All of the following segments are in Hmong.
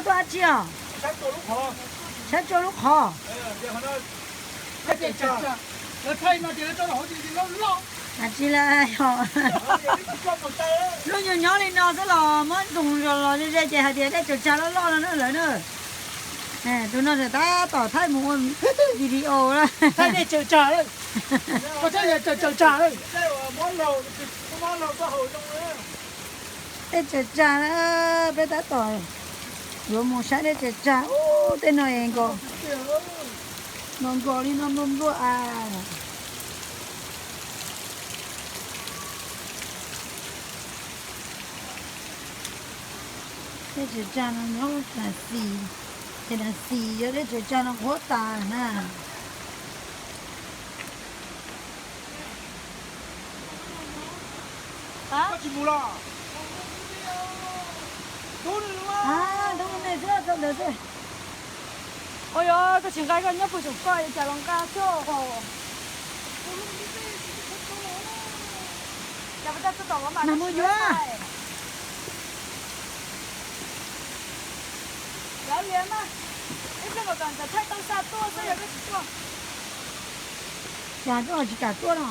Tuaj dab tsi os? Saib tsua lub qhov. Tsis la yog lub nyuag nyob li no xwb los muab ntsoog los ze ze ces hais tias dej tsaws tsag loj loj no na lawv na. Tus no tab tom thaij mus ua video na. Dej tsaws tsag na. Dej tsaws tsag na, peb tab tom yuav mus saib dej tsaws tsag. Ub, tej no es nkaus, nkaus nkaus li no nplua nplua a. Dej tsaws tsag no nyob Nas Xis, ces Nas Xis yog dej tsaws tsag no qhuav tas na. Ua yog koj tsis nqa koj nyob pw saum koj es cas los nqa xwb os. Cas peb tab txog tom los mas koj tsis yuav. Yog li mas, ib pliag kom thaij tau xa tuaj xwb yog koj tsis tuaj. Cas koj tsis kam tuaj no?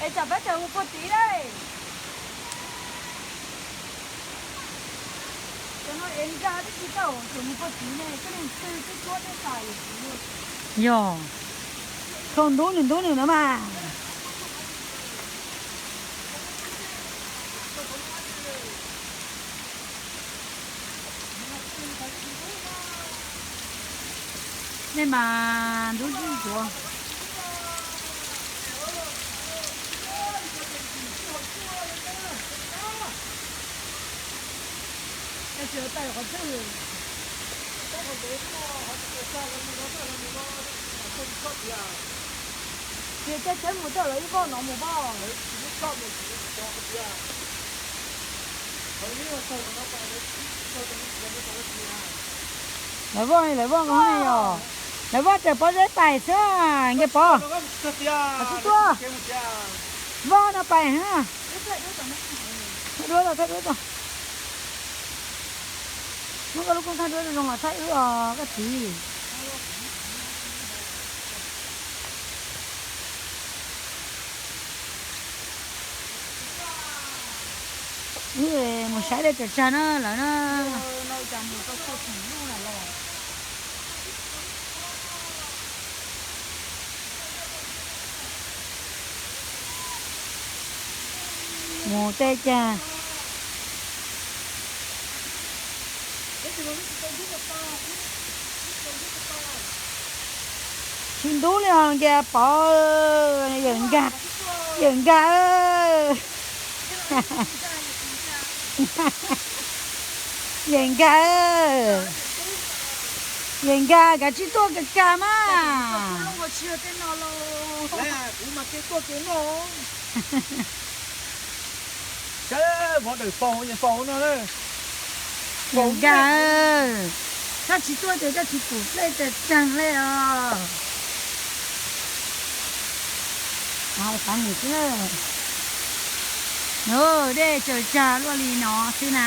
Es tsam peb tawm mus puag tid lauj. Cov no es nkag tib si tau, tseem mus puag tid ne, koj niag twg twb suab tej xav yus. Yog, khaus ntub nws ntub nws na mas. Nej mas ntub ntub ntsuav. Ces caij tsheb mus txog lawv ib voj no mus pob. Lawv voj, lawv voj nqos ne yog, lawv voj raws pob zeb pais xwb, nce pov, tsis tuaj, voj no pais na. Thaij duab tau, thaij duab tau. Muab koj lub koob thaij duab zoo los thaij wb os koj txiv. Wb mus saib dej tsaws tsag na lawv na. Mus tej cag. Tsis ntub li os nkias pov, yawm nkag, yawm nkag, yawm nkag, yawm nkag kav tsij tuaj kag kag mas. Saib vov dawm faus, faus no. Nkag, koj tsis tuaj ces koj tsis pum dej tsaws tsag li os. Xav mus xwb. Dej tsaws tsag luaj li no xwb na.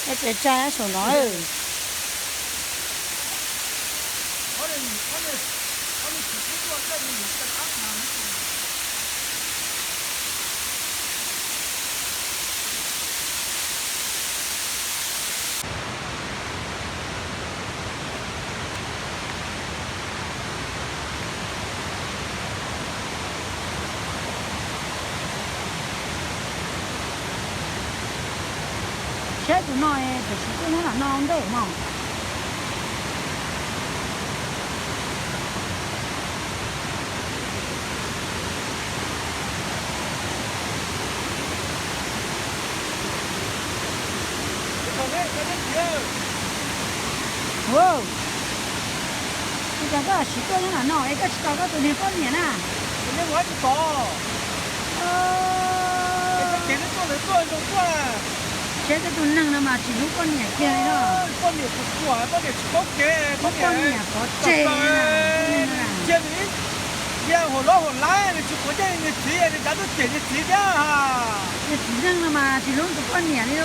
Dej tsaws tsag saum no. Saib tus no es tam sim tuaj nyob nram no ntej no. Ua cas koj siv tuaj nyob nram no es koj tsis tos koj tus niag poj niam na? Tsis tos. Ces tuaj lawv tuaj zoo tuaj. Seb tej tug neeg no mas tsis hlub poj niam kiag li no. Poj niam kuv kuam, poj niam tsis paub kev, poj niam pov tseg. Cia nws cia hauv lob hauv laib, nws tsis quav nyiaj nws txiv, nws tsav tuaj cem nws txiv thiab. Niag txiv neej no mas tsis hlub tus poj niam li.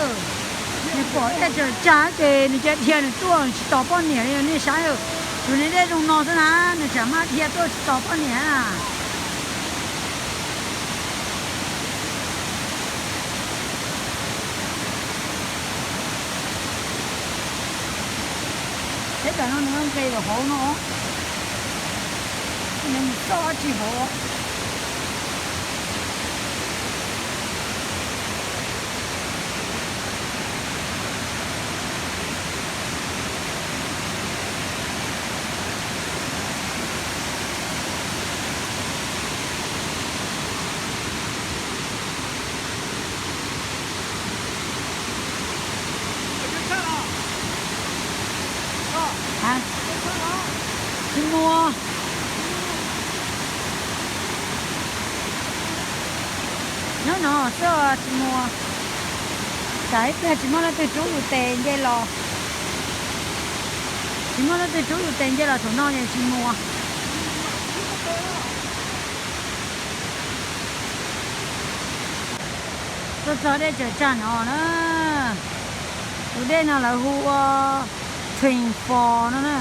Nws pom dej tsaws tsag ces nws cia dhia nws tuaj, nws tsis tos poj niam li nej saib. Tus niag dej zoo no xwb na, nws tseem maj dhia tuaj tsis tos poj niam. Teb tam no nws nqes lawm hauv no, nws mus txoj dab tsi hauv. Tsis muaj. Nyob no xwb tsis muaj. Tsam ib pliag tsis muaj leej twg rub yus tes nce los. Tsis muaj leej twg rub yus tes nce los thaum no ces tsis muaj. Tuaj txog dej tsaws tsag no na. Tus dej no lawv hu ua Twin Fall no na.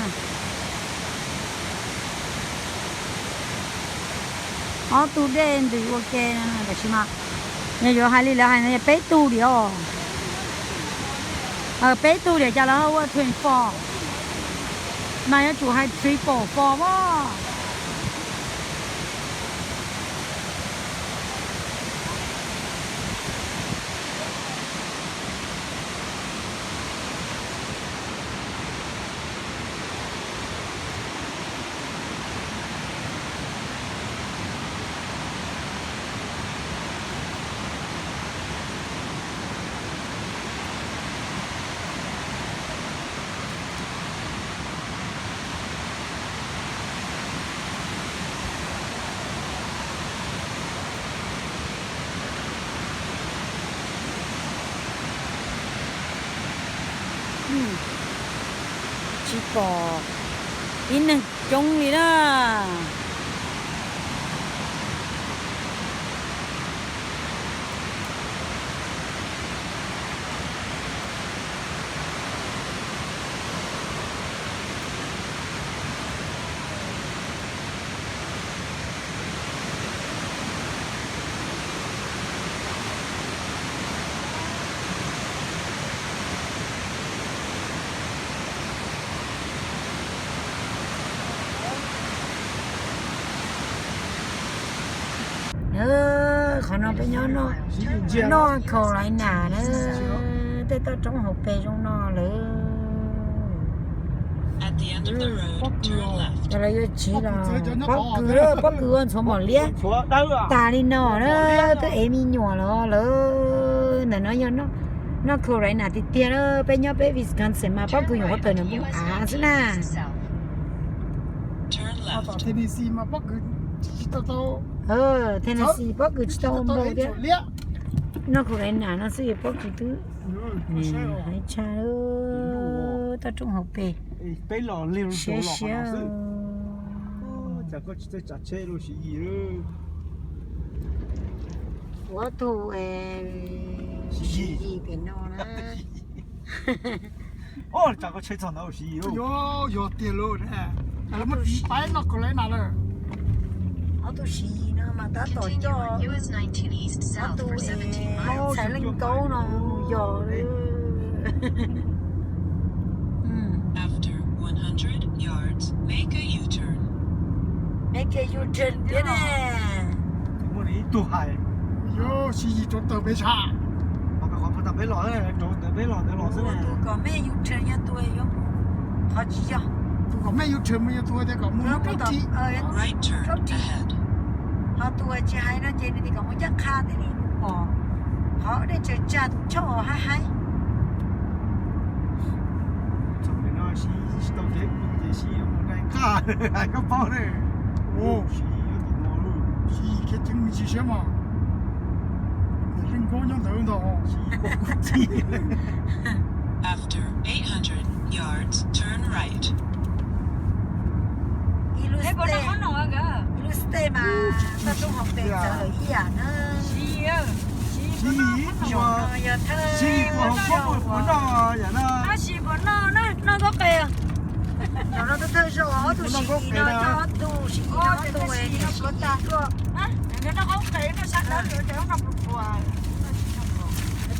Ob tug dej ntws ua ke no, tab sis mas yog yuav hais li lawv hais no yog peb tug diam os. Peb tug diam cas lawv hu ua Twin Fall, mas yuav tsum hais Triple Fall as. Tsis pom ib neeg coob li na. Qhov no peb nyob North Carolina na, tej toj roob hauv pes zoo no lawm. Pob kws, yog lawv yuav tsiv los pob kws, pob kws ua ntxhuav mom liab tas li no na, twb ev me nyuam los lawm. Ntawm no yog North Carolina tiag tiag na, peb nyob peb Wisconsin mas pob kws nyuam qhuav tawm nws npoo av xwb na. Tennessee pob kws tsis tau npoo thiab. North Carolina no xwb pob kws twb hais tshaj, toj roob hauv pes. Siav siav. Ob tug Siv Yis pem no na. Yog tiag lauj, lawv muab tiv paib North Carolina lawm. Ob tug Siv Yis no mas tab tom coj ob tug txhais leej kaub no mus yos. Make a U-turn thiab ne. Muaj ib tug hais, Siv Yis rauv taws peb tshaj. Peb los, rauv taws peb los ntawd los xwb. Tus kom mej U-turn yog tus yuav mus qhov tsis yog. Tus kom mej U-turn mus yog tus tias kom mus lub plaub tsi. Ho tus tsis hais no ces nws tias kom mus ncaj qha thiaj li mus pom qhov dej tsaws tsag tus tshauj haib haib. Thaum no Siv tsis tau kev mus ces Siv yuav mus dai qaj hais koj paub ne. Siv yuav tus no, Siv khiav ceev me ntsis siab mas. Leej Nkaub nyob ntawd ntag. After eight hundred yards, turn right. Ib lub step, ib lub step mas toj roob hauv pes txawv lawm ib yam na. Siv ib zaug no yog thawj zaug uas, siv puas noj, noj nkaub qe. Zaum no thawj zaug ob tug siv yis no, ob tug siv yis no, ob tug siv yis tuaj.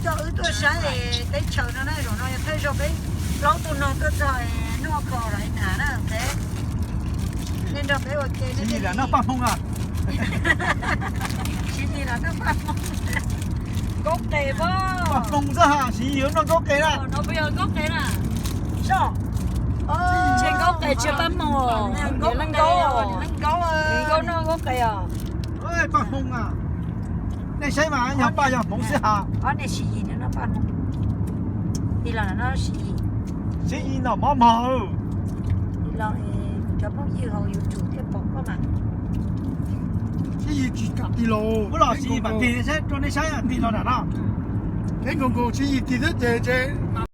Coj wb tuaj saib teb chaws no na, zaum no yog thawj zaug peb plaub tug no tuaj txog North Carolina na. Nej nrog peb ua ke, siv yis lam noj paj hmoo na. Siv yis lam noj paj hmoo. Nkaub qe, paj hmoo xwb ha, siv yis yuav noj nkaub qe na. No puas yog nkaub qe na? Tsis nkaub qe, tsis paj hmoo. Nkaub, nkaub noj nkaub qe os. Paj hmoo a. Nej saib mas yog paj yog hmoov xwb ha. Ob niag siv yis no noj paj hmoo. Siv yis noj mov mog. Cov phooj ywg hauv YouTube thiaj pom koj mas. Siv yis tsis kam tig los. Ua los siv yis mam tig saib rau nej saib tig los nram no. Kev nkaus nkaus siv yis tig xwb ces, ces